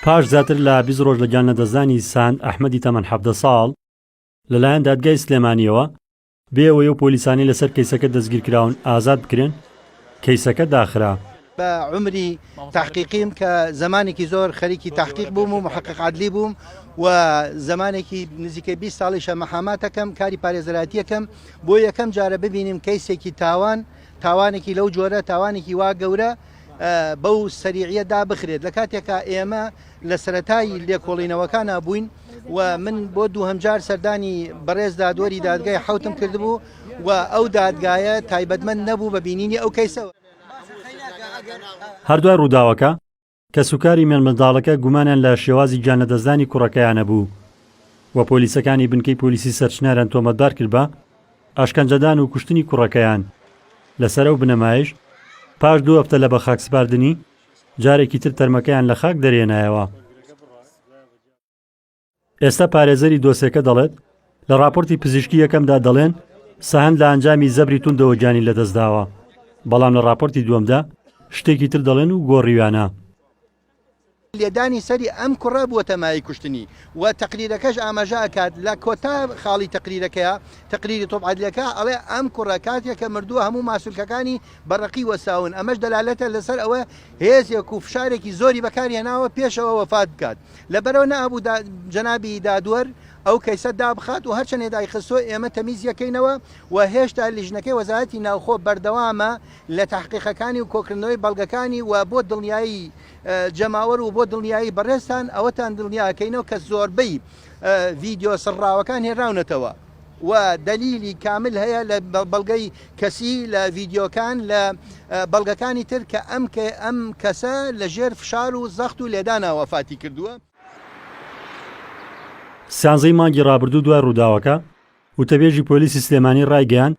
پاش زیاتر لە 20 ڕۆژ لە گیانلەدەستدانی ساند ئەحمەدی تەمەن 17 ساڵ لەلایەن دادگای سلێمانیەوە بێ ئەوەی ئەو پۆلیسانەی لەسەر کەیسەکە دەستگیرکراون ئازاد بکرێن، کەیسەکە داخرا. بە عومری تەحقیقیم کە زەمانێکی زۆر خەریکی تەحقیق بووم و محقق عەدلی بووم و زەمانێکی نزیکەی 20 ساڵیشە مەحاماتەکەم کاری پارێزەرایەتیەکەم بۆ یەکەم جارە ببینیم کەیسێکی تاوان تاوانێکی لەو جۆرە تاوانێکی وا گەورە بەو سەریعیە دابخرێت لە کاتێکا ئێمە لە سەرەتای لێکۆڵینەوەکانا بووین و من بۆ دووهەم جار سەردانی بەڕێز دادوەری دادگای حەوتم کردبوو و ئەو دادگایە تایبەتمەند نەبوو بە بینینی ئەو کەیسەوە. هەر دوای ڕووداوەکە، کەسوکاری مێرمنداڵەکە گومانیان لە شێوازی گیانلەدەستدانی کوڕەکەیان هەبوو و پۆلیسەکانی بنکەی پۆلیسی سەرچناریان تۆمەتبار کرد بە ئەشکەنجەدان و کوشتنی کوڕەکەیان، لەسەر ئەو بنەمایەیش پاش دوو هەفتە لە بەخاکسپاردنی، جارێکی تر تەرمەکەیان لە خاک دەرهێنایەوە. ئێستا پارێزەری دۆسێکە دەڵێت، لە ڕاپۆرتی پزیشکی یەکەمدا دەڵێن سەهەند لە ئەنجامی زەبری توندەوە گیانی لەدەستداوە، بەڵام لە ڕاپۆرتی دووەمدا شتێکی تر دەڵێن و گۆڕیویانە. لێدانی سەری ئەم کوڕە بووەتە مایەی کوشتنی و تەقریرەکەش ئاماژە ئەکات لە کۆتا خاڵی تەقریرەکەیا، تەقریری طب عەدلیەکە، ئەڵێ ئەم کوڕە کاتێک کە مردووە هەموو ماسولکەکانی بە ڕەقی وەستاون، ئەمەش دەلالەتە لەسەر ئەوە هێزێک و فشارێکی زۆری بەکار هێناوە پێش ئەوە وەفات بکات. لەبەرئەوە نەئەبوو جەنابی دادوەر ئەو کەیسە دابخات و هەرچەندێ دایخستووە ئێمە تەمیزی ئەکەینەوە و هێشتا لیژنەکەی وەزارەتی ناوخۆ بەردەوامە لە تەحقیقەکانی و کۆکردنەوەی بەڵگەکانی و بۆ دڵنیایی جەماوەر و بۆ دڵنیایی بەڕێزتان ئەوەتان دڵنیا ئەکەینەوە کە زۆربەی ڤیدیۆ سڕراوەکان هێنراونەتەوە و دەلیلی کامل هەیە لە بەڵگەی کەسی لە ڤیدیۆکان لە بەڵگەکانی تر کە ئەم ئەم کەسە لە ژێر فشار و زەخت و لێدانا وەفاتی کردووە. سیانزەی مانگی ڕابردوو دوای ڕووداوەکە، وتەبێژی پۆلیسی سلێمانی ڕایگەیاند،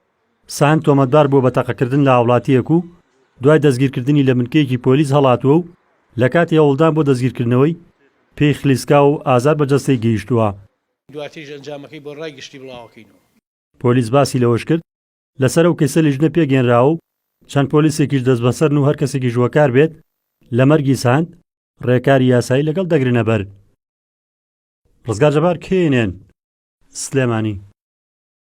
سەهەند تۆمەتبار بووە بە تەقەکردن لە هاوڵاتییەک و دوای دەستگیرکردنی لە بنکەیەکی پۆلیس هەڵاتووە و لە کاتی هەوڵدان بۆ دەستگیرکردنەوەی، پێی خلیسکاوە و ئازار بە جەستەی گەیشتووە. دواتریش ئەنجامەکەی بۆ ڕای گشتی بڵاوەکەینەوە. پۆلیس باسی لەوەشکرد، لەسەر ئەو کەیسە لیژنە پێکهێنراوە و چەند پۆلیسێکیش دەستبەسەرن و هەر کەسێکیش هۆکار بێت لە مەرگی سەهەند، ڕێکاری یاسایی لەگەڵ دەگرنەبەر. ڕزگار جەبار، KNN، سلێمانی.